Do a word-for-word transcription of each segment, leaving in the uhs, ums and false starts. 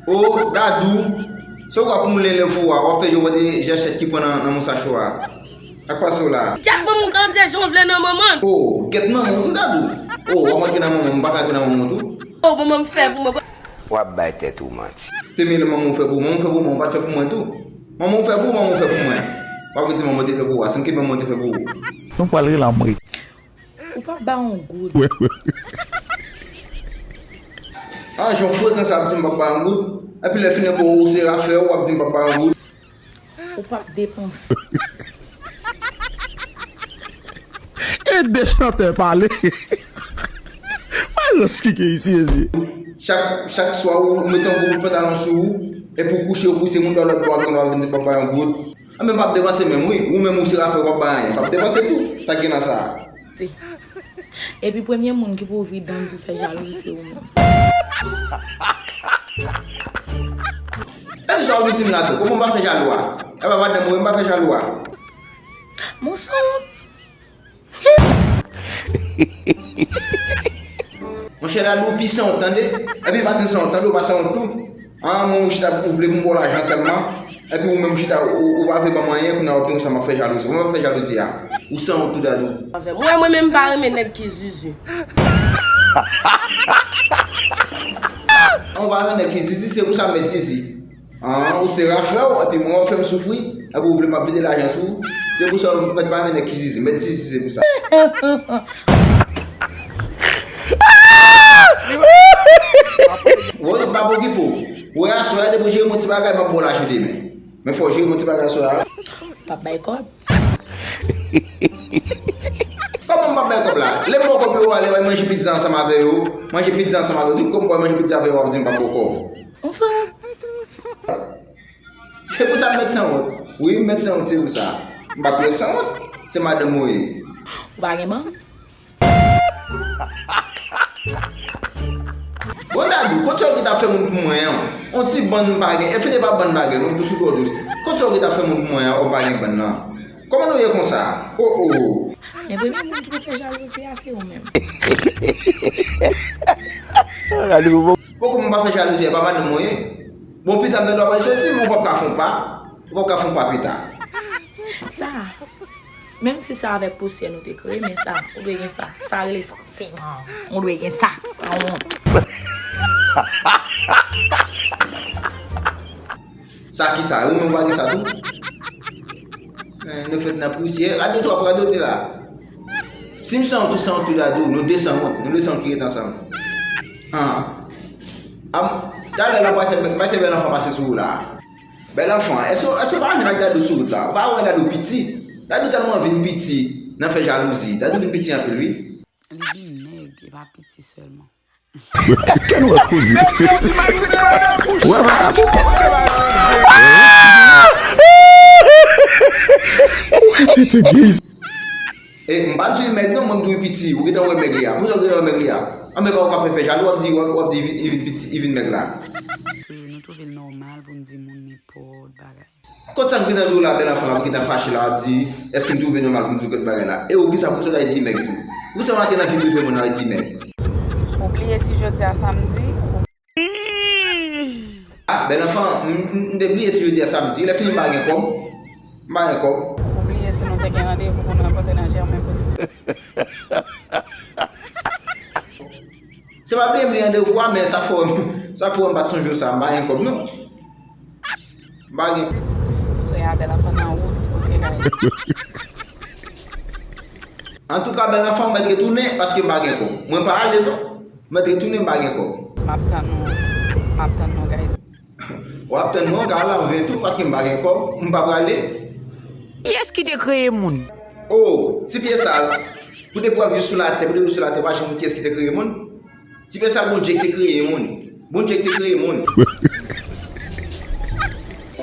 O Dadou, se w k ap moulen lèv ou a, w ap fè jan w wè de jachèt ki pran nan, nan mousach ou a. Ak pase w la. Gèt manman w ka antre jan w vle nan manman. O, gèt manman w tou Dadou. O, w ap antre nan manman m, m pa ka antre nan manman w tou. O, manman m fè pou mwen. W ap bay tèt ou manti. Te men manman w fè pou, manman w fè pou mwen, w pa t fè pou mwen tou. Manman w fè pou, manman w fè pou mwen. W ap di manman w te fè pou ou a, se m ki manman w te fè pou ou. Nou pral rele anmwe. Ou p ap ba yon goud. Ah, jan w frekan sa ap di m p ap ba yon goud. Epi lè fini pou ou se rafè, w ap di m p ap ba yon goud. Ou p ap depanse. E de chantè pale. Malòs ki gen isi, mezye. Chak, chak swa ou, ou mete yon gwo bout pantalon sou ou, epi ou kouche, ou pouse moun dòlòt bò a, w ap vin di papa yon goud. Anben, m p ap depanse menm, wi. Ou menm, ou se rafè, w p ap bay anyen. M p ap depanse tou. Sa k gen nan sa a? Epi premye moun ki pou ouvri dan l pou fè jalouzi, se ou menm. Epi sa w vin di m la tou? Kòman m pa fè jalou a? E pa madanm ou, m pa fè jalou a? Mon sanwont. Monchè Dadou, ou pi sanwont, tande. Epi pa di m sanwont, tande, ou pa sanwont tou. Ah, mwen, ou chita, ou vle pou m ba w lajan sèlman. Epi ou menm, ou chita, ou, ou pa vle ban m anyen, kounye a w ap di konsa m ap fè jalouzi. Ou pa fè jalouzi a. Ou sanwont tou, Dadou. Mwen, mwen menm, m pa renmen nèg ki zuzu. Ou pa renmen nèg ki zizi, se pou sa m met zizi. Ah, ou se rafè w, epi mwen w ap fè m soufri, epi ou vle m ap vide lajan sou ou. Se pou sa ou mèt pa renmen nèg ki zizi, mèt zizi se pou sa. Woy, m p ap okipe w. Woy, aswè a depi w jere m yon ti bagay, m ap ba w lajan demen. Men fò w jere m yon ti bagay aswè a. M p ap bay kòb. Kòman m p ap bay kòb la? Lè m ba w kòb yo a, lè w al manje pizza ansanm avè yo, manje pizza ansanm avè yo, tout kòb m ba w manje pizza avè yo, w ap di m p ap ba w kòb. Ou sanwont. Se pou sa m mèt sanwont. Wi, m mèt sanwont, se pou sa. M pa pyès sanwont. Se madanm mwen ye. Ou pa gen manm? Bon, Dadou, kote w ki t ap fè moun pou mwen an? On ti bann m pa gen. E fini pa bann m pa gen, non, dous ou twò dous. Kote w ki t ap fè moun pou mwen an, ou pa gen bann nan? Kòman nou ye konsa? Oh, oh. Men premye moun ki pou fè jalouzi a, se ou menm. Poko m pa fè jalouzi, e pa madanm mwen ye. Bon, pita m tande w ap soti, men w p ap ka fè yon pa. W p ap ka fè yon pa pita. Sa, menm si se avèk pousyè nou te kreye, men sa, ou dwe gen sa. Sa rele santiman. Ou dwe gen sa. Sanwont. Sa ki sa? Ou menm w pa gen sa tou? Men, nou fèt nan pousyè. Radote w ap radote la. Si m sanwont, ou sanwont tou Dadou, nou de sanwont, nou de sanwont ki ret ansanm. Ah. Am, talè la, m pral fè, m pral fè bèl anfan pase sou ou la. Bèl anfan, èske, èske w pa renmen ak Dadou sou wout la? Ou pa wè Dadou piti? Dadou tèlman vin piti nan fè jalouzi. Dadou vin piti anpil, wi. Li vin nèg, e pa piti sèlman. Èske nou wè koze? Wè, wè. Ou rete te byen. E, m pa di w mèg non, mwen m di w piti. Ou gentan wè mèg li a. Poukisa w gentan wè mèg li a? Anben, pa ou k ap fè jalou, w ap di, w ap, w ap di li vin piti, li vin mèg la. Wi, nou twouve l nòmal pou n di moun nenpòt bagay. Kot sa m gentan di w la, bèl anfan la, ou gentan fache la, w ap di, èske m twouve nòmal pou m di w kèk bagay la? E ou, kisa, poukisa w ta di mèg tou? Poukisa w antre nan vi prive moun nan, w di mèg? Ou bliye si jodi a samdi? Ah, bèl anfan, m, m, m te bliye si jodi a samdi. Lè fini m pa gen kòb. M pa gen kòb. Ou bliye si nou te gen randevou pou nou rankontre nan Jèmen Pozitif. Se pa bliye m bliye randevou a, men sa fè w, sa fè w m pa t sonje w sa, m pa gen kòb non. M pa gen. So, ya bèl anfan nan wout, ok, guys. Antouka, bèl anfan, ou mèt retounen, paske m pa gen kòb. Mwen pa ale non. Ou mèt retounen, m pa gen kòb. M ap tann nou, m ap tann nou, guys. W ap tann mwen, w ka al anven tou, paske m pa gen kòb, m pa prale. Kiyès ki te kreye moun? Oh, ti pye sal. Pou depi w ap viv sou latè, pou depi w sou latè, w pa janm wè kiyès ki te kreye moun. Ti pye sal, Bondye ki te kreye moun. Bondye ki te kreye moun.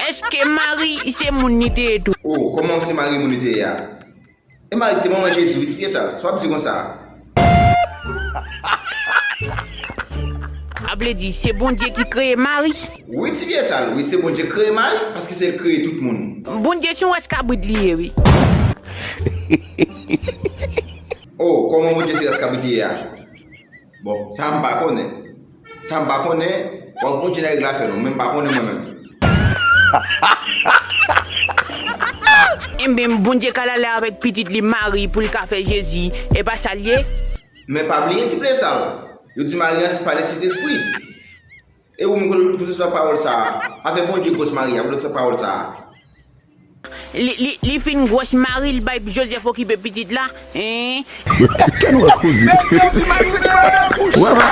Èske Mari se moun li te ye tou? Oh, kòman se Mari moun li te ye a? E Mari te manman Jezi, wi, ti pye sal. Sa w ap di konsa? A vle di, se Bondye ki kreye Mari? Wi, ti pye sal, wi, se Bondye k kreye Mari, paske se l k kreye tout moun. Bondye se yon rès kabrit li ye, wi. Oh, kòman Bondye se rès kabrit li ye a? Bon, sa m pa konnen. Sa m pa konnen. Fòk Bondye nan règ afè nou, men m pa konnen mwen menm. Enben, Bondye ka al avèk pitit li Mari pou l ka fè Jezi, e pa sa l ye? Men pa bliye ti pye sal, yo di Mari ansent pa Lespri. E ou menm kote w sot pawòl sa a? Afè Bondye gwòs Mari a, kote w sot pawòl sa a? Li, li, li fin gwòs Mari, l bay Jozèf okipe pitit la. Hein? Kè nou ap koze. Wè, wè, wè.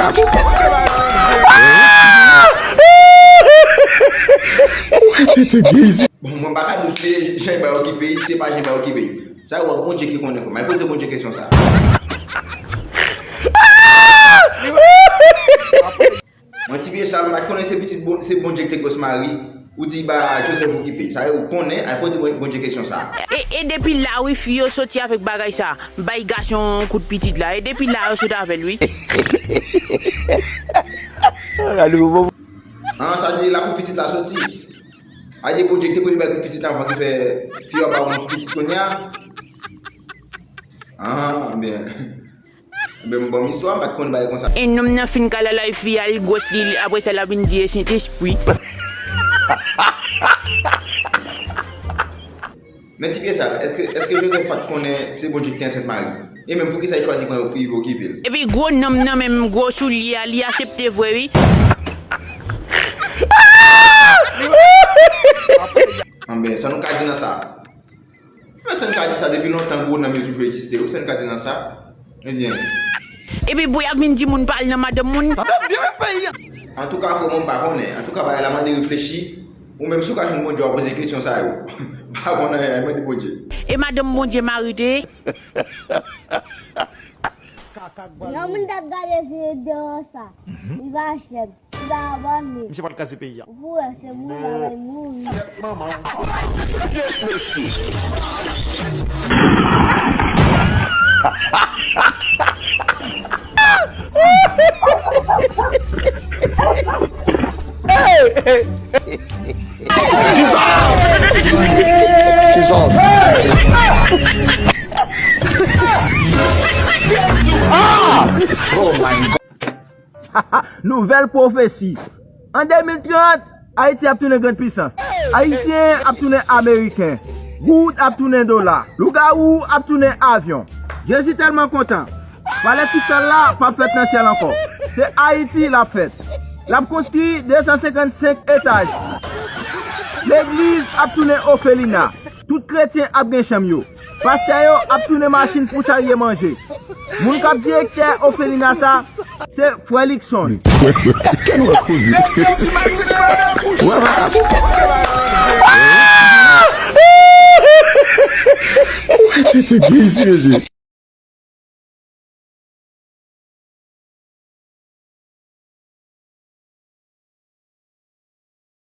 Ou ka tete byen isit. Bon, mwen pa ka di w se jan bay okipe, se pa jan bay okipe. Sa yo, Bondye ki konnen kòman. Poze Bondye kesyon sa. Mwen ti pye sal, m pa t konnen se pitit Bon-, se Bondye ki te gwòs Mari, ou di ba Jozèf okipe. Sa yo konnen, al poze Bon-, Bondye kesyon sa. E, e depi la wi fi yo soti avèk bagay sa, bay gason kout pitit la. E depi la yo sot avè l wi. An, sa di la kout pitit la soti. A di Bondye ki te premye bay kout pitit la anvan ki fè fi yo ba yon pitit kounye a. An, byen. Ebyen, m ban m istwa, m pa t konn bagay konsa. E nonm nan fin ka lalay fi a, li gwòs li, li, apre sa, l ap vin di e Sentespri. Men ti pye sal, èske, èske Jozèf pa t konnen se Bondye ki te ansent Mari? E menm poukisa li chwazi pran yo pou okipe l? Epi gwo nonm nan menm, gwo soulye a, li aksepte vre, wi. Anben, sa nou ka di nan sa? Men sa n ka di sa depi lontan, gwo nonm yo toujou egziste, wi, sa n ka di nan sa? Ebyen. Epi pou y ap vin di moun pa al nan madanm moun. Antouka, frè mwen, m pa konnen. Antouka, bagay la mande reflechi. Ou menm, si w ka jwenn Bondye, w a poze kesyon sa yo. M pa konn anyen, mande Bondye. E madanm Bondye mari te ye? Yon moun t ap gade videyo sa. Li pa chèf. Misye pral kraze peyi a. Ou wè se moun la wè mouri. Manman. Kisa? Kisa? Ah! Oh my God. Nouvèl pwofesi. An de mil trant, Ayiti ap tounen grann pisans. Ayisyen ap tounen ameriken. Goud ap tounen dola. Lougawou ap tounen avyon. Jezi tèlman kontan. Palè Kristòl la p ap fèt nan syèl ankò. Se Ayiti l ap fèt. L ap konstwi de san senkannsenk etaj. Legliz ap tounen ofelina. Tout kretyen ap gen chanm yo. Pastè yo ap tounen machin pou charye manje. Moun k ap direktè ofelina sa, se frè Likson. Kè nou ap koze. Ou ka tete byen isi, mesye.